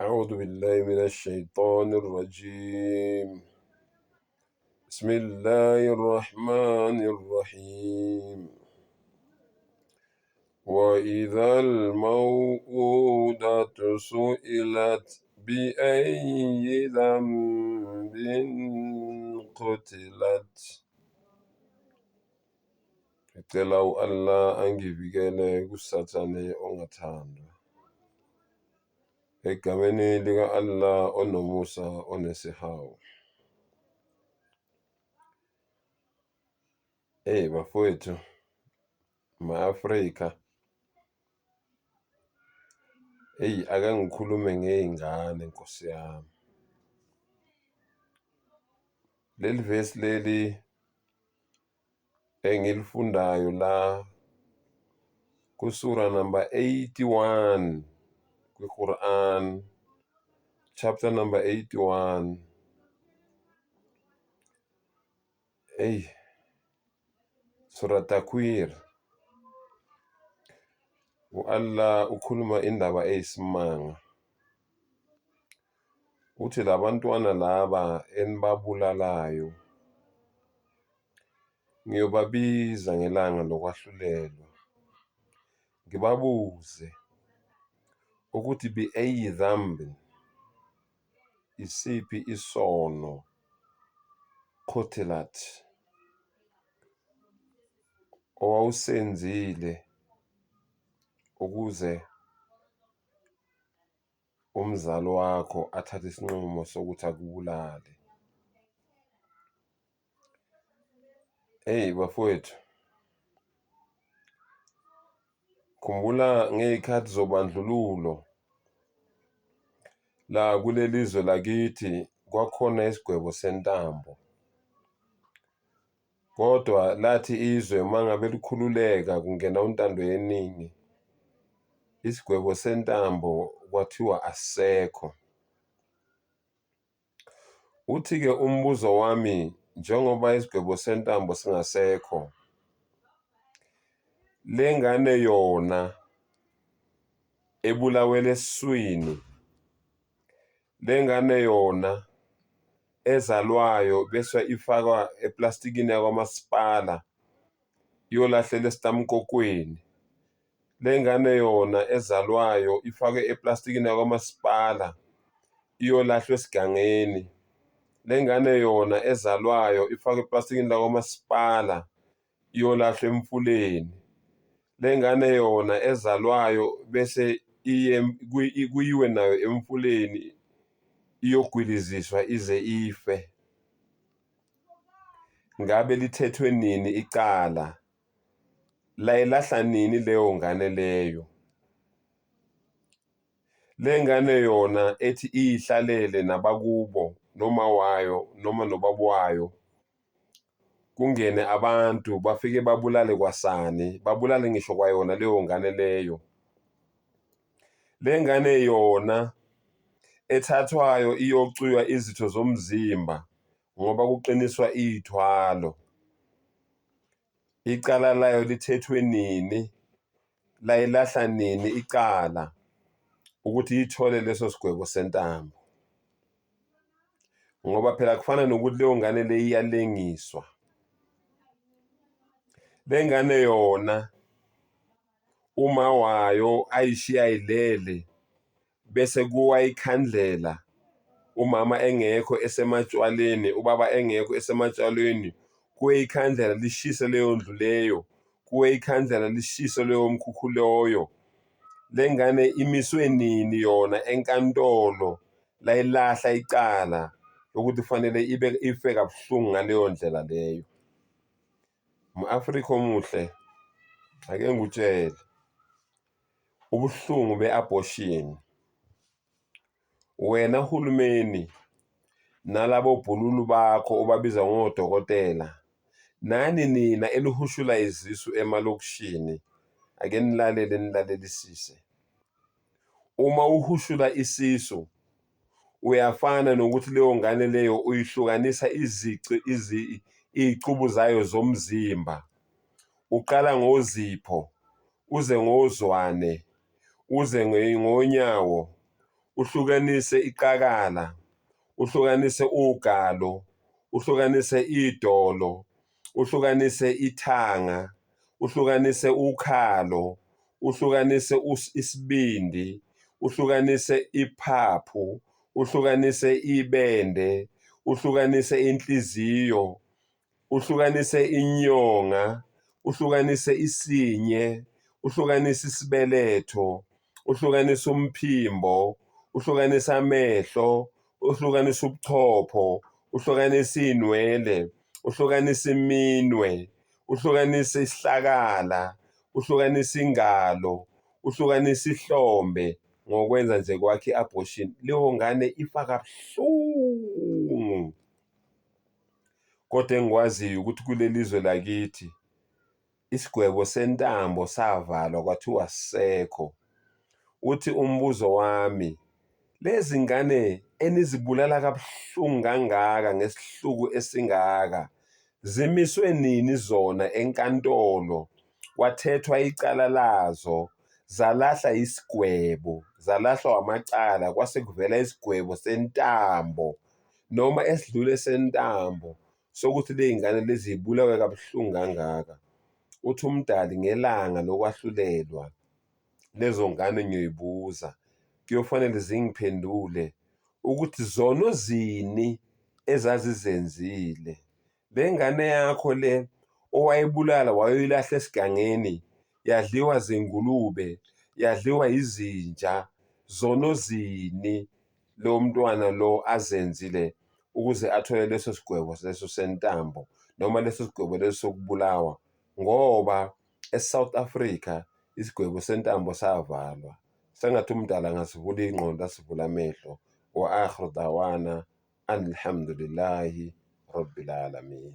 أعوذ بالله من الشيطان الرجيم بسم الله الرحمن الرحيم وإذا الموءودة سئلت بأي ذنب قتلت. Ngicela u-Allah angivikele kuSathane ongathandwa. Egameni lika-Allah onomusa onesihawu. Eyi bafowethu, ma-Afrika, eyi ake ngikhulume ngey'ngane Nkosi yami. Leli vesi leli engilifundayo la kusura number 81 kwi-Quran, chapter number 81. Eyi, Surah Takwir. U-Allah ukhuluma indaba eyisimanga. Uthi labantwana laba enibabulalayo ngiyobabiza ngelanga lokwahlulelwa, ngibabuze ukuthi bi ayi dhanbin, isiphi isono, qutilat, owawusenzile ukuze umzali wakho athathe isinqumo sokuthi akubulale. Eyi bafowethu, khumbula ngey'khathi zobandlululo la kuleli zwe lakithi kwakhona isigwebo sentambo. Kodwa lathi izwe uma ngabe likhululeka kungena untando yeningi, isigwebo sentambo kwathiwa asisekho. Uthi-ke umbuzo wami njengoba isigwebo sentambo singasekho, le ngane yona ebulawele esiswini, le ngane yona ezalwayo bese ifakwa eplastikini yakwamasipala iyolahlela esitamukokweni. Le ngane yona ezalwayo ifakwe eplastikini yakwamasipala iyolahlwa esigangeni. Le ngane yona ezalwayo ifakwe eplastikini lakwamasipala iyolahlwa emfuleni. Le ngane yona ezalwayo bese iye kuyiwe nayo emfuleni iyogwiliziswa ize ife. Ngabe lithethwe nini icala? Layilahla nini leyo ngane leyo? Le ngane yona ethi iyihlalele nabakubo noma wayo noma nobaba wayo, kungene abantu bafike babulale kwasani, babulale ngisho kwayona leyo ngane leyo. Le ngane yona ethathwayo iyocuywa izitho zomzimba ngoba kuqiniswa iy'thwalo. Icala layo lithethwe nini, layilahla nini icala ukuthi ithole leso sigwebo sentambo. Ngoba phela kufana nokuthi leyo ngane le iyalengiswa. Le ngane yona uma wayo ayishiya ilele bese kuwa ikhandlela umama engekho esematshwaleni, ubaba engekho esematshalweni, kuwe ikhandlela lishise leyo ndlu leyo, kuwe ikhandlela lishise leyo mkhukhu loyo. Le ngane imiswe nini yona enkantolo layilahla icala lokuthi kufanele ibe ife kabuhlungu ngaleyo ndlela leyo. Mu-Afrika omuhle, ake ngikutshele ubuhlungu be-abortion. Wena hulumeni nalabo bhululu bakho obabiza ngodokotela, nani nina enihushula izisu emalokishini, ake nilalele nilalelisise. Uma uhushula isisu uyafana nokuthi leyo ngane leyo uyihlukanisa izici iy'cubu zayo zomzimba. Uqala ngozipho, uze ngozwane, uze ngonyawo, Uhlukanise iqakala, uhlukanise ugalo, uhlukanise idolo, uhlukanise ithanga, uhlukanise ukhalo, uhlukanise isibindi, uhlukanise iphaphu, uhlukanise ibende, uhlukanise inhliziyo, uhlukanise inyonga, uhlukanise isinye, uhlukanise isibeletho, uhlukanise umphimbo, uhlukanise amehlo, uhlukanise ubuchopho, uhlukanise iy'nwele, uhlukanise iminwe, uhlukanise isihlakala, uhlukanise ingalo, uhlukanise ihlombe ngokwenza nje kwakhe i-abortion. Leyo ngane ifa kabuhlungu. Kodwa engikwaziyo ukuthi kuleli zwe lakithi isigwebo sentambo savalwa kwathiwa asisekho. Uthi umbuzo wami, lezi ngane enizibulala kabuhlungu kangaka ngesihluku esingaka, zimiswe nini zona enkantolo kwathethwa icala lazo, zalahla isigwebo, zalahlwa amacala kwase kuvela isigwebo sentambo noma esidlule sentambo sokuthi ley'ngane lezi y'bulawe kabuhlungu kangaka. Uthi uMdali ngelanga lokwahlulelwa lezo ngane ngiyoyibuza, kuyofanele zingiphendule ukuthi zono zini ezazizenzile. Le ngane yakho le owayibulala wayoyilahla esigangeni, yadliwa zingulube, yadliwa izinja, zono zini lo mntwana lo azenzile ukuze athole leso sigwebo leso sentambo noma leso sigwebo leso sokubulawa ngoba eSouth Africa isigwebo sentambo savalwa. Sengathi uMdali angasivula iy'ngqondo asivule amehlo. Wa akhiru dawana anilhamdulillahi rabbil alamin.